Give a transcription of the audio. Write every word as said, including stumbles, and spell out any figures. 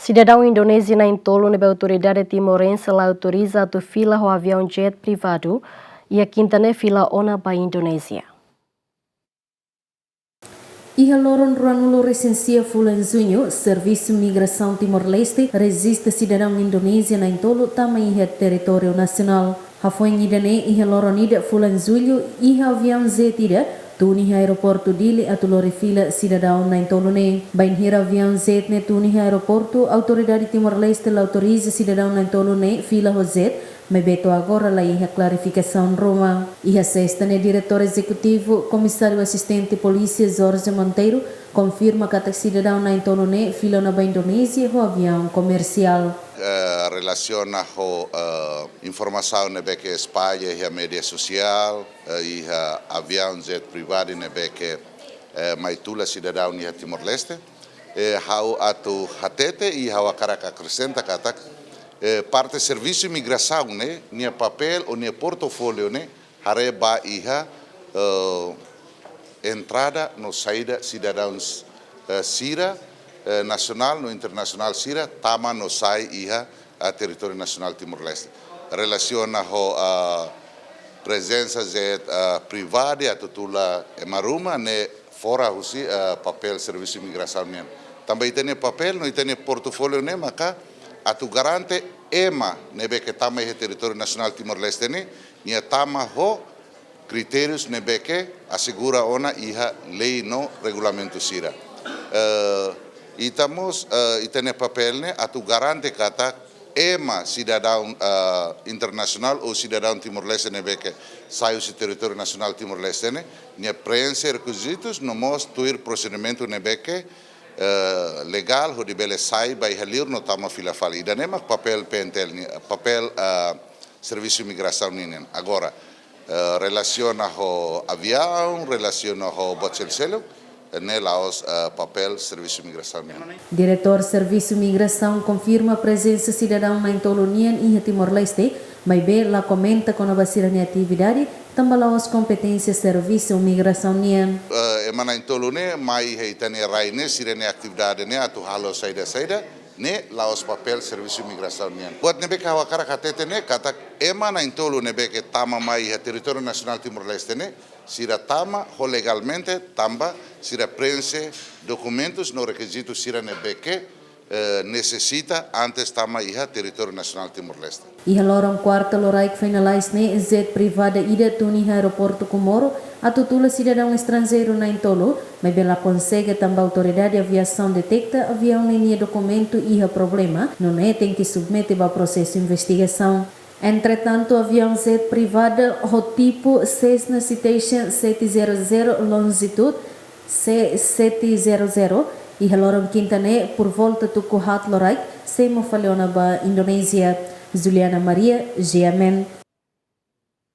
Sidadaun Indonézia na'in-tolu ne'ebé autoridade timorense la autoriza atu fila ho aviaun jet privadu, iha kinta ne'e fila ona ba Indonézia. Iha loron ruanulu-resin-sia fulan Juñu, Servisu Migrasaun Timor-Leste rejista sidadaun Indonézia na'in-tolu tama iha territóriu nasionál. Hafoin ida-ne'e, iha loron ida fulan Jullu, iha aviaun jet ida tun iha aeroportu Dili atu lori fila sidadaun na'in-tolu ne'e. Bainhira aviaun jet ne'e tun iha aeroportu, autoridade Timor-Leste la autoriza sidadaun na'in-tolu ne'e fila ho jet, maibé to'o agora la iha klarifikasaun ruma. Iha Sesta ne'e, Diretór Ezekutivu, Komisáriu Asistente Polísia Jorge Monteiro konfirma katak sidadaun na'in-tolu ne'e fila ona ba Indonézia ho aviaun komersiál. Eh, relasiona ho, eh, informasaun ne'ebé ke espalla iha média sosiál, eh, iha aviaun jet privadu ne'ebé ke, eh, mai tula sidadaun iha Timor-Leste. Eh, ha'u atu hatete i ha'u hakarak akresenta katak, eh, parte Servisu Migrasaun ne'e, nia papél ou nia portofóliu ne'e, haree ba iha, eh, entrada no saida sidadaun, eh, sira, eh, nasionál no internasionál sira, tama no sai iha, eh, territóriu nasionál Timor-Leste. Relasiona ho, eh, prezensa jet, eh, privadu atu tula ema ruma ne'e fora husi, eh, papél Servisu Migrasaun nian. Tanba ita-nia papél no ita-nia portofóliu ne'e maka atu garante ema ne'ebé ke tama iha territóriu nasionál Timor-Leste ne'e, nia tama ho kritérius ne'ebé ke asegura ona iha lei no regulamentu sira. Eh, ita mós, eh, ita-nia papél ne'e atu garante katak ema sidadaun, eh, internasionál ou sidadaun Timor-Leste ne'ebé ke sai husi territóriu nasionál Timor-Leste ne'e, nia preenxe rekizitus no mós tuir prosedimentu ne'ebé ke, eh, legál hodi bele sai ba iha liur no tama fila fali. Ida-ne'e mak papél P N T L nian, papél, eh, Servisu Migrasaun nian. Agora, eh, relasiona ho aviaun, relasiona ho buat seluk-seluk, ne'e la'ós, eh, papél Servisu Migrasaun nian. Diretór Servisu Migrasaun konfirma prezensa sidadaun na'in-tolu nian iha Timor-Leste, maibé la komenta kona-ba sira-nia atividade, tanba la'ós kompeténsia Servisu Migrasaun nian. Eh, ema na'in-tolu ne'e mai iha ita-nia rai ne'e, sira-nia atividade ne'e atu halo saida-saida, ne'e la'ós papél Servisu Migrasaun nian. Buat ne'ebé ke ha'u hakarak hatete ne'e katak ema na'in-tolu ne'ebé ke tama mai iha territóriu nasionál Timor-Leste ne'e, sira tama ho legalmente tanba sira preenxe dokumentus no rekizitu sira ne'ebé ke, eh, nesesita antes tama iha territóriu nasionál Timor-Leste. Iha loron kuarta loraik finalais ne'e, jet privada ida tun iha aeroportu Comoro atu tula sidadaun estranjeiru na'in-tolu, maibé la konsege tanba autoridade aviasaun deteta aviaun ne'e nia dokumentu iha problema, no ne'e tenke submete ba prosesu investigasaun. Entretantu, aviaun jet privada ho tipu Cessna Citation sete zero zero, longitude C sete zero zero, iha loron kinta ne'e, por volta tuku haat loraik, sei mós fali ona ba Indonézia. Juliana Maria, G M N.